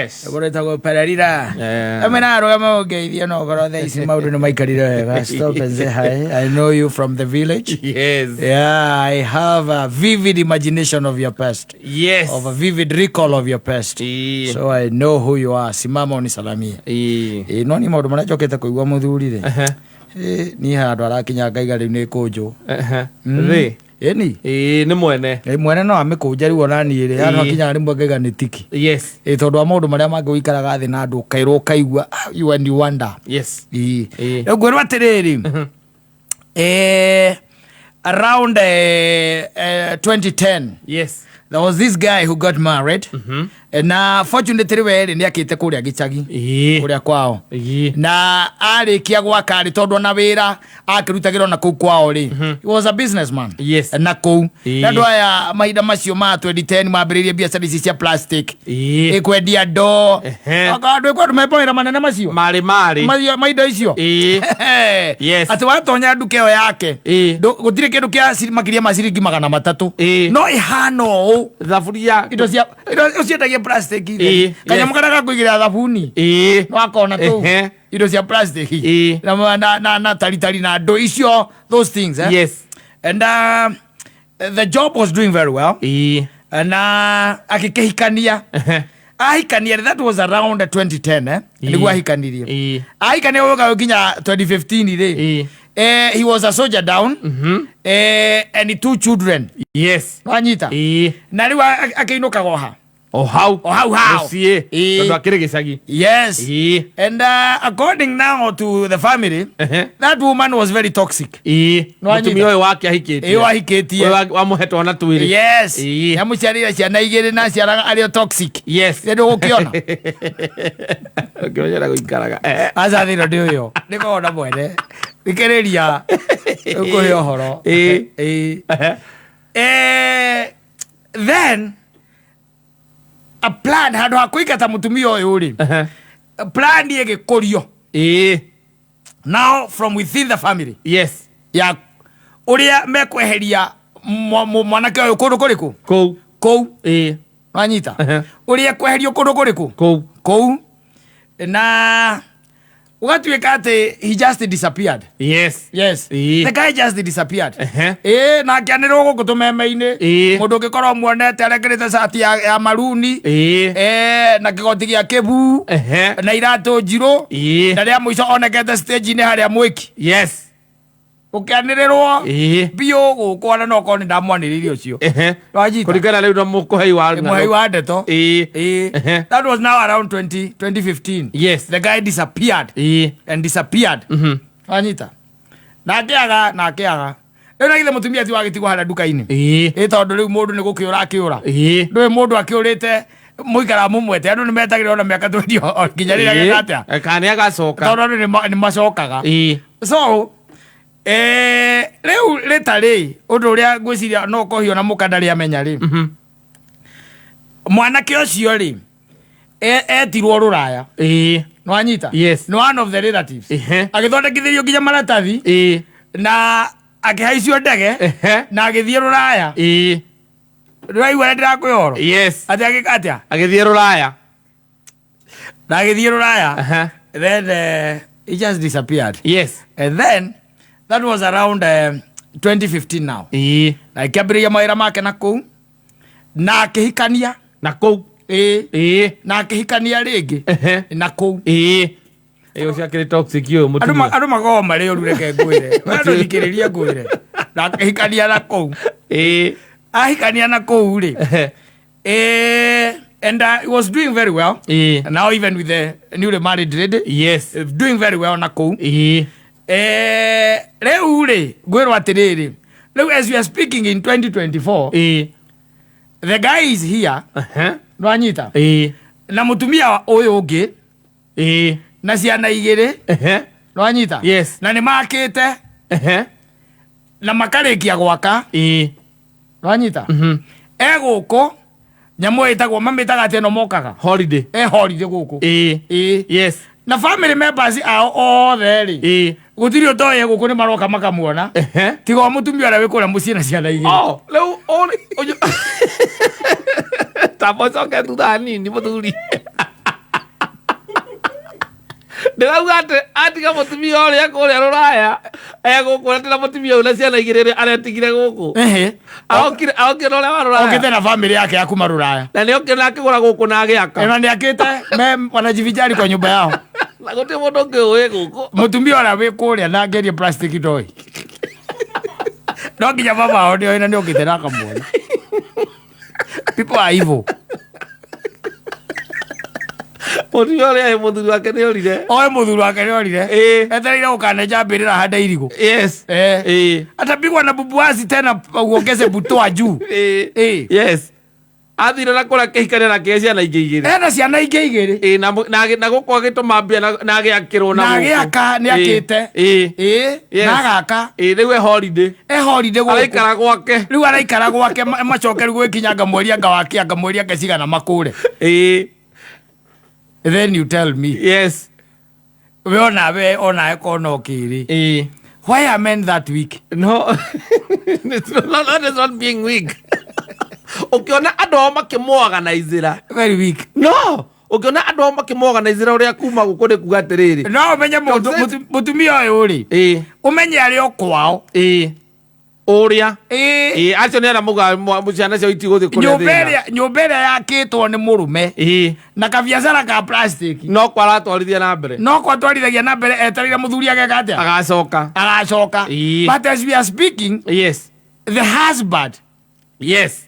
Ũkoretagwo Pararira. Amwe na arũgama ũngeithia no ũkorwo thaa ici maũndũ nĩ maikarire wega. Stop and say hi. I know you from the village. Yeah, I have a vivid imagination of your past. Of a vivid recall of your past. So I know who you are. Simama unisalamie. Ĩ, no ni maũndũ marĩa njokete kũigua mũthuri rĩ. Ĩ, niĩ handũ arakinya ngaiga rĩu nĩ kũnjũ. Thĩ. Ĩni. Ĩĩ, nĩ mwene. Ĩ, mwene no amĩkũnje rĩu ona niĩ rĩ handũ akinya rĩmwe ngaiga nĩ tiki. Ĩ, tondũ wa maũndũ marĩa mangĩ ũikaraga thĩ na andũ ũkairwo ũkaigua, ah, you and you wonder. Ĩ. Rĩu ngwĩrwo atĩrĩrĩ, around 2010 there was this guy who got married. Na fortunately we rĩ nĩ akĩte kũrĩa gĩcagi kũrĩa kwao na arĩkia gwaka rĩ, tondũ ona wĩra akĩrutagĩra ona kũu kwao rĩ, he was a businessman. Na kũu na andũ aya mahinda macio ma 2010 mambĩrĩirie biacara ici cia plastic, ĩkwendia ndoo. Andũ ĩkwa andũ mewĩra manene macio Marĩ marĩ. Macio- ma indo icio. Atĩ watonya nduka ĩyo yake, gũtirĩ kĩndũ kĩa makĩria ma ciringi 300. No ĩhana ũũ. Thaburia. Indo cia indo ũciendagia plastic theri. Kanyamũ karĩa gakũigĩrĩra thabuni wakona tũu. Indo cia plastic na, na, na, na taritari na ndũ icio, those things, eh? And the job was doing very well. Na akĩkĩhikania. Ahikania, that was around 2010, eh? Nĩguo ahikanirie. Ahikania gũka nginya 2015 rĩ, he was a soldier down, and two children. Wanyita? Na rĩu akĩinũkaga oha O hau. O hau hau. Mũciĩ. Tondũ akĩrĩ gĩcagi. And according now to the family, that woman was very toxic. Nĩwanyita? Mũtumia ũyũ wake ahikĩtie. Ĩyo ahikĩtie. Ũyũ wamũhe twana twĩrĩ. Nĩamũciarĩire ciana igĩrĩ na aciaraga arĩ o toxic. Nĩ ndũgũkĩona. Ũngĩmenyera gũikaraga. Aca thĩna ndĩ ũyũ nĩkorwo na mwene thikĩrĩria ũkũhe ũhoro. Ĩĩ. Then a plan handũ ha kũingata mũtumia ũyũ rĩ, plan ĩgĩkũrio now from within the family ya ũrĩa mekweheria mwanake ũyũ kũndũ kũrĩkũ. Kũu. Kũu. Wanyita? Ũrĩa kweherio kũndũ kũrĩkũ. Kũu. Kũu, na ũgatuĩka atĩ he just disappeared. Yes. The guy just disappeared. Ĩĩ, na akĩanĩrĩrwo gũkũ tũmeme-inĩ. Mũndũ ũngĩkorwo muonete arekĩrĩte cati ya maruni, na kĩgoti gĩa kĩbuu na iratũ njirũ, na rĩa mũico onekete stage-inĩ harĩa mwĩki ũkĩanĩrĩrwo biũ gũkũ, ona no korwo nĩ ndamwanĩrĩire ũcio. Wanyita? Kũringana rĩu na mũkũhei wa mũhei wa ndeto. Ĩĩ. That was now around 20, 2015. The guy disappeared and disappeared. Wanyita? Na akĩaga na akĩaga. Rĩu na githĩ mũtumia ti wagĩtigwo harĩa nduka-inĩ? Ĩ, tondũ rĩu mũndũ nĩ gũkĩũra akĩũra. Ndũĩ mũndũ akĩũrĩte mũikara mũmwete, andũ nĩ metagĩrĩra ona mĩaka 20 o nginya rĩrĩa ageka atĩa? Kana nĩ agacoka. Tondũ andũ nĩ macokaga. So rĩu rĩtarĩ ũndũ ũrĩa ngwĩciria no ũkohio na mũka ndarĩ amenya rĩ, mwanake ũcio rĩ, etirwo rũraya. Nĩwanyita? Yes. Nĩ one of the relatives. Agĩthondekithĩrio nginya maratathi na akĩhaicio ndege na agĩthiĩ rũraya. Ndĩraigua ũrĩa ndĩrakũhe ũhoro? Yes. Atĩ agĩka atĩa? Agĩthiĩ rũraya. Na agĩthiĩ rũraya. Then he just disappeared. And then that was around 2015 now. Na akĩambĩrĩria mawĩra make na kũu na akĩhikania. Na kũu. Ĩĩ. Na akĩhikania rĩngĩ na kũu. Ĩĩ, ũcio akĩrĩ toxic ũyũ andũ mũtumia. Andũ makoragwo marĩ ũru, reke ngwĩre. Andũ thikĩrĩria ngwĩre, na akĩhikania na kũu. Ahikania na kũu rĩ, and he was doing very well. Now even with the newly married lady, doing very well na kũu. Rĩu rĩ, ngwĩrwo atĩrĩrĩ, rĩu as we are speaking in 2024, the guy is here. Nwanyita? Na mũtumia ũyũ ũngĩ na ciana igĩrĩ. Nwanyita? Yes. Na nĩ makĩte na makarĩkia gwaka. Nwanyita? E gũkũ nyamũ ĩtagwo, mamĩtaga atĩ ĩno mokaga Holiday. E holiday gũkũ. Ĩĩ. Na family members ao othe rĩ, gũtirĩ ũtoĩ gũkũ, nĩ maroka makamuona, tiga o mũtumia ũrĩa wĩ kũrĩa mũciĩ na ciana igĩrĩ. Oh, rĩu ũyũ tamba ũcoke thutha hanini, mũthuri. Ndĩrauga atĩ atiga mũtumia ũrĩa kũrĩa rũraya egũkũ atĩ na mũtumia ũyũ na ciana igĩrĩ ĩrĩa aretigire gũkũ. Ehe. Arokire na ũrĩa wa rũraya. Okĩte na family yake ya kuma rũraya. Na nĩ okire na akĩgũra gũkũ na agĩaka. Na nĩ akĩte me wanajivinjari kwa nyumba yao. Na gũtirĩ mũndũ ũngĩ ũĩ gũkũ. Mũtumia ũrĩa wĩ kũrĩa na ngerie plastic ndoĩ. No nginya baba wao nĩoĩ na nĩokĩte na akamuona. People are evil. Mũtumia ũrĩa ĩ mũthuri wake nĩ orire. Oe mũthuri wake nĩorire. Ĩĩ. Etereire gũkanenja mbĩrĩra hande irigũ. Yes. Eh. Ĩĩ. Atapigwa na bubuazi tena uongeze butoa juu. Ĩĩ. Ĩĩ. Yes. Athire na kũrĩa kĩhikania na kĩgĩa ciana ingĩ igĩrĩ. Ena ciana ingĩ igĩrĩ. Ĩĩ na gũkũ agĩtũma mbia na agĩakĩrwo na Na gũkũ. agĩaka nĩ Ĩĩ. akĩte. Ĩĩ. Ĩĩ. Yes. Na agaka. Ĩĩ rĩu e holiday. E holiday gũkũ. Araikara gwake. Rĩu araikara gwake macoke rĩu gwĩkinyanga mweri anga wa kĩanga mweri anga cigana makũre. Ĩĩ. Then you tell me. Yes. We onawe onawe kona ũkĩrĩ. Ĩĩ. Why are men that weak? No. It's not, that is not being weak. Ũkĩona andũ ao makĩmũorganizĩra. Very weak. No. Ũkĩona andũ ao makĩmũorganizĩra ũrĩa kuma gũkũ nĩ kuga atĩrĩrĩ. No ũmenye mũndũ mũtumia ũyũ rĩ. Ĩĩ. Ũmenye arĩ o kwao. Ĩĩ. Ũrĩa. Ĩĩ. Ĩĩ acio nĩ arĩa maugaga ciana ciao itigũthiĩ kũrĩa Nyũmba thĩna. ĩrĩa nyũmba ĩrĩa yakĩtwo nĩ mũrũme Ĩĩ. na kabiacara ka plastic No kwaratwarithia na mbere. no kwatwarithagia na mbere etereire mũthuri ageka atĩa Agacoka. agacoka. Ĩĩ. But as we are speaking, Yes. the husband Yes.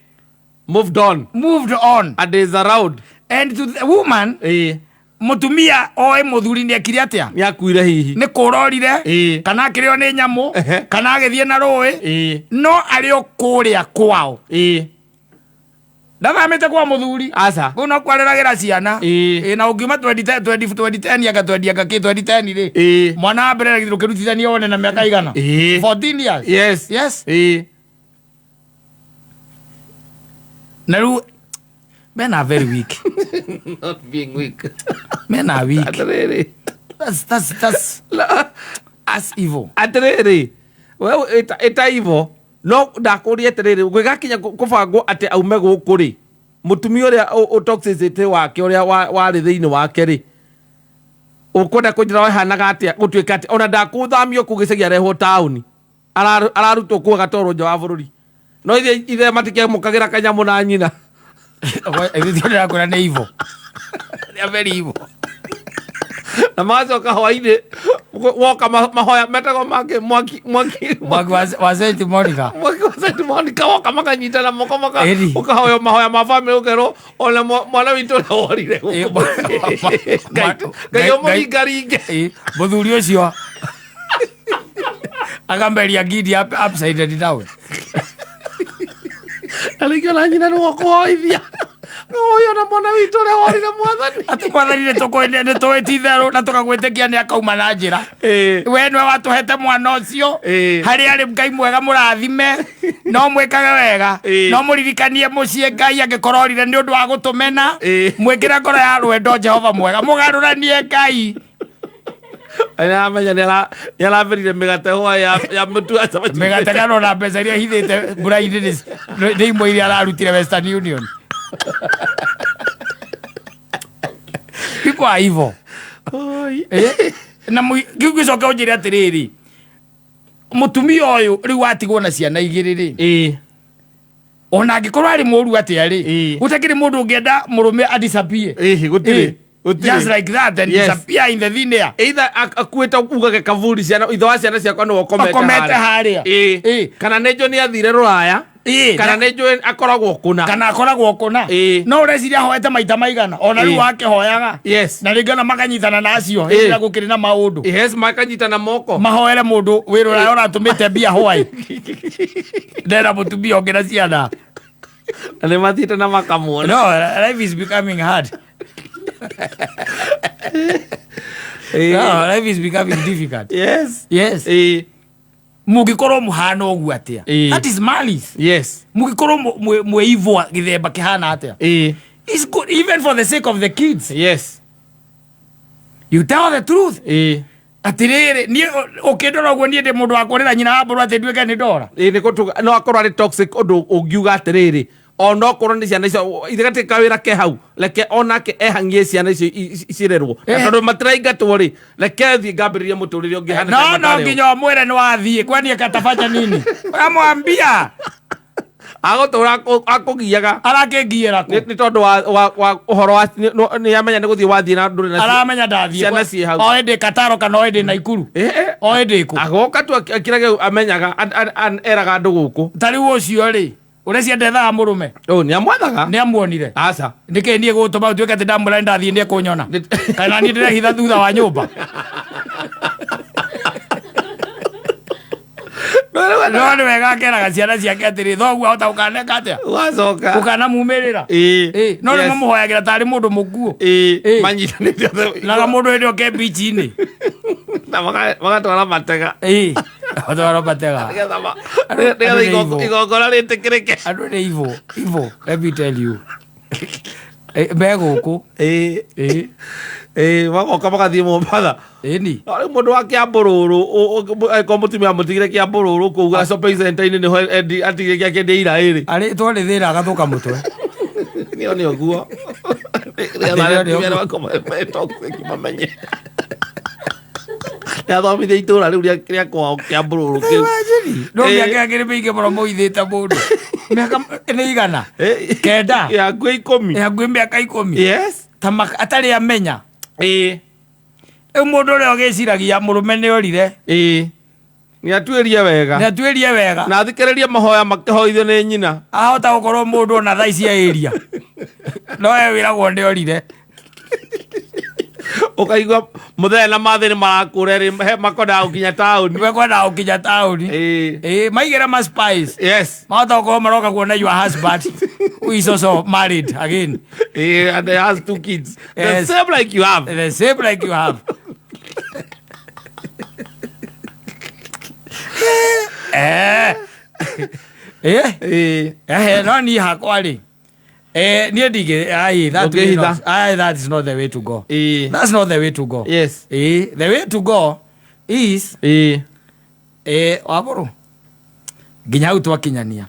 Moved on. moved on And is around. and to the woman Ĩĩ. mũtumia oĩ mũthuri nĩ ekire atĩa Nĩ akuire hihi. nĩ kũrorire Ĩĩ. kana akĩrĩo nĩ nyamũ Ehe. kana agĩthiĩ na rũĩ Ĩĩ. no arĩ o kũrĩa kwao Ĩĩ. ndathamĩte kwa mũthuri Aca. kũu no kwareragĩra ciana Ĩĩ. Ĩĩ, na ũngiuma 2010 anga 20 anga kĩ 2010 rĩ Ĩĩ. mwana wa mbere rũkĩrutithania wone na mĩaka igana Ĩĩ. 14 years Yes. Yes. Ĩĩ. Na rĩu men are very weak. Not being weak. Men are weak. Atĩrĩrĩ. That's evil. Atĩrĩrĩ. We ĩta ivo. No ndakũria atĩrĩrĩ gwĩgakinya kũbangwo atĩ aume gũkũ rĩ. Mũtumia ũrĩa ũtoxicity wake ũrĩa warĩ thĩinĩ wake rĩ. Ũkwenda kũnjĩra wehanaga atĩa gũtuĩka atĩ ona ndakũthamio kũu gĩcagi arehwo taũni. Ararutwo kũu agatwarwo nja wa bũrũri. No ithe matikĩamũkagĩra kanyamũ na nyina. Ithuĩ ndĩrakwĩra nĩ evil. They are very evil. Na magacoka hwainĩ woka mahoya metagwo mangĩ mwaki mwaki Mwaki wa Saint Monica. Mwaki wa Saint Monica woka makanyitana moko maka Ĩni. ũkahoya mahoya ma family ũkerwo ona mwana witũ ũrĩa worire Ĩ, gũkũ. Ngai ũmũringaringe. Ĩ, mũthuri ũcio akameria ngindi upside down. Na rĩngĩ ona nyina nĩwe ũkũhoithia. Ũyũ na mwana witũ ũrĩa worire mwathani. Atĩ mwathani nĩ tũĩ ti itherũ na tũkagwĩtĩkia nĩ akauma na njĩra. Ĩ. We nĩwe watũhete mwana ũcio. Ĩ. Harĩa arĩ Ngai mwega mũrathime. No mwĩkage wega. Ĩ. No mũririkanie mũciĩ Ngai angĩkorwo orire nĩ ũndũ wa gũtũmena. Ĩ. Mwĩkĩre ngoro ya rwendo Jehova mwega. Mũgarũranie Ngai. Nĩaramenya nĩarambĩrire mĩgate hwa ya mũtu wa cabaci. Mĩgate kana ona mbeca iria hithĩte mbura-inĩ nĩ imwe iria ararutire Western Union. People are evil. Oi. Na kĩu gĩcoke ũnjĩre atĩrĩrĩ mũtumia ũyũ rĩu watigwo na ciana igĩrĩ rĩ Ĩ. ona angĩkorwo arĩ mũru atĩa rĩ Ĩ. gũtakĩrĩ mũndũ ũngĩenda mũrũme a disappear. Ĩ, gũtirĩ. Ĩ. Gũtirĩ. Just like that and Yes. disappear in the thin air. Either akuĩte ugage kaburi ciana ithe wa ciana ciakwa nĩwe ũkomete Ũkomete harĩa. Ĩ. Ĩ. Kana nĩ njũĩ nĩ athire rũraya. Ĩ, Kana nĩ njũĩ akoragwo kũna. Kana akoragwo kũna. Ĩ. No ũreciria ahoete maita maigana ona rĩu Ĩ. wakĩhoyaga. Yes. Na rĩngĩ ona makanyitana na acio Ĩ. hĩndĩ ĩrĩa gũkĩrĩ na maũndũ. Yes, makanyitana moko. Mahoere mũndũ wĩ rũraya ũratũmĩte mbia hwaĩ. Ndera mũtumia ũngĩ na ciana. Na nĩ mathiĩte na makamuona. No, life is becoming hard. Ĩ. No, life is becoming difficult. Yes. Yes. Ĩ. Mũngĩkorwo mũhana ũguo atĩa? Ĩ. That is malice. Yes. Mũngĩkorwo mwĩ evil gĩthemba kĩhana atĩa? Ĩ. It's good even for the sake of the kids. Yes. You tell the truth. Ĩ. Atĩrĩrĩ, niĩ ũkĩndora ũguo niĩ ndĩ mũndũ wa kũrĩra nyina wa mbũrũ atĩ nduĩke nĩ ndora. Ĩ, nĩ gũtuga no akorwo arĩ toxic ũndũ ũngiuga atĩrĩrĩ Onokorwo nĩ ciana icio ithe gatirĩ kawĩra ke hau, reke onake ehang'ie ciana icio cirerwo. Na tondũ matiraingatwo rĩ, reke thiĩ ngambĩrĩrie mũtũrĩre ũngĩ hana No ta no matarĩ. Nginya ũmwĩre nĩ wathiĩ kwani akatafanya nini? Ũramwambia. Agũtũra akũgiaga. Arakĩngiĩra kũ? Nĩ tondũ wa ũhoro wa nĩ amenya nĩ gũthiĩ wathiĩ na ndũrĩ na Aramenya ndathiĩ. Ciana ciĩ hau. O ĩndĩ Kataro kana o ĩndĩ Naikuru. O ĩndĩ kũ? Agoka tu akĩrage amenyaga eraga andũ gũkũ. Ta rĩu ũcio rĩ, ũreciria ndethaga mũrũme? Ũ nĩ amwethaga. Nĩ amuonire. Aca. Nĩkĩ niĩ gũtũma ũtuĩke atĩ ndamwĩra nĩ ndathiĩ nĩ ekũnyona? Kana niĩ ndĩrehitha thutha wa nyũmba? No nĩ wega akeraga ciana ciake atĩrĩ, thoguo ahota gũkaneka atĩa? Wacoka. Gũkanamumĩrĩra. No nĩ mamũhoyagĩra tarĩ mũndũ mũkuũ. Manyitanĩte othe. Na mũndũ hĩndĩ oke mbici-inĩ. Na magatwara matega. Matwara matega. Nĩgetha Andũ nĩ evil. Igongona rĩtĩkĩrĩke. Andũ nĩ evil, evil, let me tell you. Me gũkũ. Ĩĩ, magoka magathiĩ Mombatha. Ĩni. No rĩu mũndũ wa Kĩambũrũrũ angĩkorwo mũtumia amũtigire Kĩambũrũrũ kũu shopping center-inĩ nĩho atigire gĩa kĩendia ira ĩrĩ. Arĩ twarĩ thĩna agathũka mũtwe. Nĩo nĩ ũguo. Nĩo nĩ ũguo. Nĩgetha makorwo me toxic mamenye. Nĩathomithia itũra rĩu rĩa kwao Kĩambũrũrũ kĩu. No mĩaka ĩngĩ nĩ mĩingĩ mũno mũithĩte mũndũ. Mĩaka nĩ igana. 9. Hakuhĩ 10. Hakuhĩ mĩaka 10. Yes. Ta atarĩ amenya. Rĩu mũndũ ũrĩa ũgĩciragia mũrũme nĩ orire. Nĩ atuĩrie wega. Nĩ atuĩrie wega. Na athikĩrĩrie mahoya makĩhoithio nĩ nyina. Ahota gũkorwo mũndũ ona thaa ici area. No we wĩragwo nĩ orire. Ũkaigua mũthenya na mathĩ nĩ marakũra rĩ, he makondaga gũkinya taũni. Mekwendaga gũkinya taũni. Maigĩra ma spies. Yes. Mahota gũkorwo maroka kuona your husband who is also married again. And he has 2 kids. The Yes. same like you have. The same like you have. No niĩ hakwa rĩ. Niĩ ndingĩ, ai, that way Ndũngĩhitha. not, ai, that is not the way to go. That's not the way to go. Yes. The way to go is, wabũrũ nginya hau twakinyania.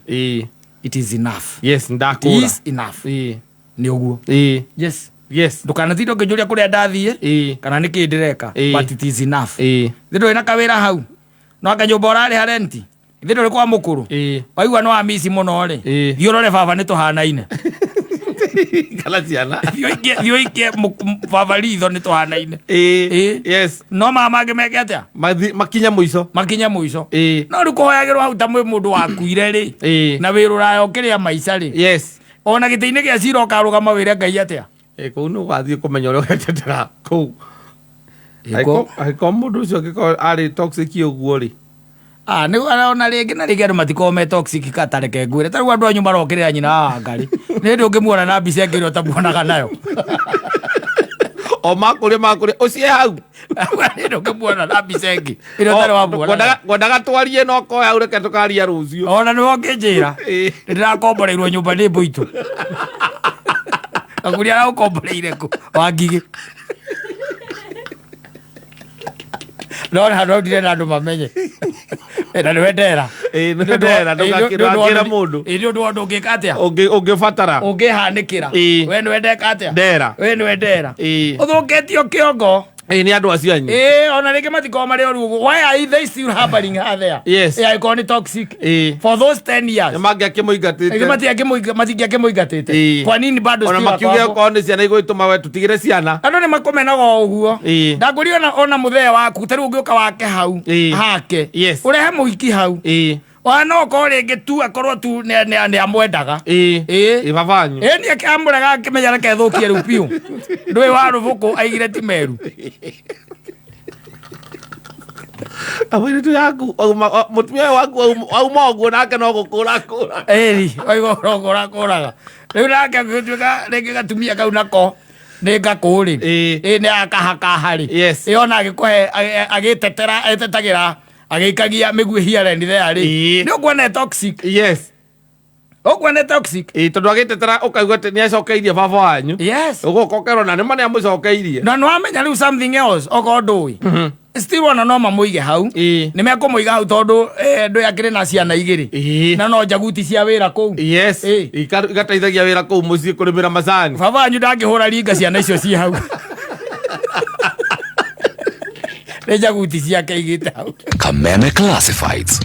It is enough. Yes, ndakũra. It is enough. Nĩ ũguo. Yes. Yes. Ndũkanatinde ũkĩnjũria kũrĩa ndathiĩ, kana nĩ kĩĩ ndĩreka, but it is enough. Thĩ ndũrĩ na kawĩra hau. No anga nyũmba ũrarĩha renti. Thĩ ndũrĩ kwa mũkũrũ. Waigua nĩ wa mici mũno rĩ. Thiĩ ũrore baba nĩ tũhanaine. Kana ciana. Thiĩ ũikie baba ritho nĩ tũhanaine. Yes. No mama mangĩ meke atĩa? Makinye mũico. Makinye mũico. No rĩu kũhoyagĩrwo hau ta mwĩ mũndũ wakuire rĩ. Na wĩ rũraya ũkĩrĩa maica rĩ. Yes. Ona gĩtĩ-inĩ gĩa cira ũkarũgama wĩre Ngai atĩa? Kũu nĩ ũgathiĩ kũmenya ũrĩa ũgetetera kũu. Angĩkorwo mũndũ ũcio angĩkorwo arĩ toxic ũguo rĩ. Nĩ ona rĩngĩ na rĩngĩ andũ matikoragwo me toxic ka ta reke ngwĩre. Ta rĩu andũ anyu marokĩrĩra nyina wa Wangari. Nĩ hĩndĩ ũngĩmuona na mbica ĩngĩ ĩrĩa ũtamuonaga nayo. O makũrĩa makũrĩa, ũcie hau. Nĩ hĩndĩ ũngĩmuona na mbica ĩngĩ ĩrĩa ũtarĩ wamuona. Ngwendaga twarie no koe hau reke tũkaria rũciũ. Ona nĩwe ũngĩnjĩra. Nĩ ndĩrakomboreirwo nyũmba nĩ mbũitũ. Kaguria aragũkomboreire kũ? Wangigĩ. No na no ndire na andũ mamenye. Na nĩwe ndera. Nĩwe ndera, ndũgakĩra mũndũ. Nĩ ũndũ wa ũndũ ũngĩka atĩa? Ũngĩbatara. Ũngĩhanĩkĩra. We nĩwe ndeka atĩa? Ndera. We nĩwe ndera. Ũthũkĩtio kĩongo. Nĩ andũ acio anyu. Ona rĩngĩ matikoragwo marĩ oru ũguo. Why are they still harboring her there? Yes. Angĩkorwo nĩ toxic. For those 10 years. Nĩ mangĩakĩmũingatĩte. Nĩ matingĩakĩmũingatĩte. Kwa nini bado Ona still makiuge akoragwo? okorwo nĩ ciana igũgĩtũma we tũtigĩre ciana. Andũ nĩ makũmenaga o ũguo. Ndangũria ona mũthee waku, ta rĩu ũngĩũka wake hau, hake. Yes. Ũrehe mũhiki hau. Ona no ũkorwo rĩngĩ tu akorwo tu nĩ amwendaga. Baba wanyu. Nĩ amũrega akĩmenya reke thũkie rĩu biũ. Ndũĩ wa rũbũkũ aigire ti meru. Amũirĩtu yaku, mũtumia ũyũ waku auma ũguo nake no gũkũra kũra. Ĩni, oiga ũrokũra kũraga. Rĩu nake agĩtuĩka rĩngĩ gatumia kau nako nĩ ngakũ rĩ. Nĩ akahakaha rĩ. Yes. Ona agĩkũhe, agĩtetera, etetagĩra, agĩikagia mĩguĩ here and there rĩ. Nĩ ũkuona toxic. Yes. Ũkuona toxic. Tondũ agĩtetera ũkaigua atĩ nĩ acokeirie baba wanyu. Yes. Ũgoka ũkerwo na nĩ ma nĩ amũcokeirie. Na nĩ wamenya rĩu something else okorwo ndũĩ. Still ona no mamũige hau. Nĩ mekũmũiga hau tondũ ndũ akĩrĩ na ciana igĩrĩ. Na no njaguti cia wĩra kũu. Yes. Igateithagia wĩra kũu mũciĩ kũrĩmĩra macani. Baba wanyu ndangĩhũra ringa ciana icio ciĩ hau. Nĩ njaguti ciake igĩte hau. Kameme Classifieds.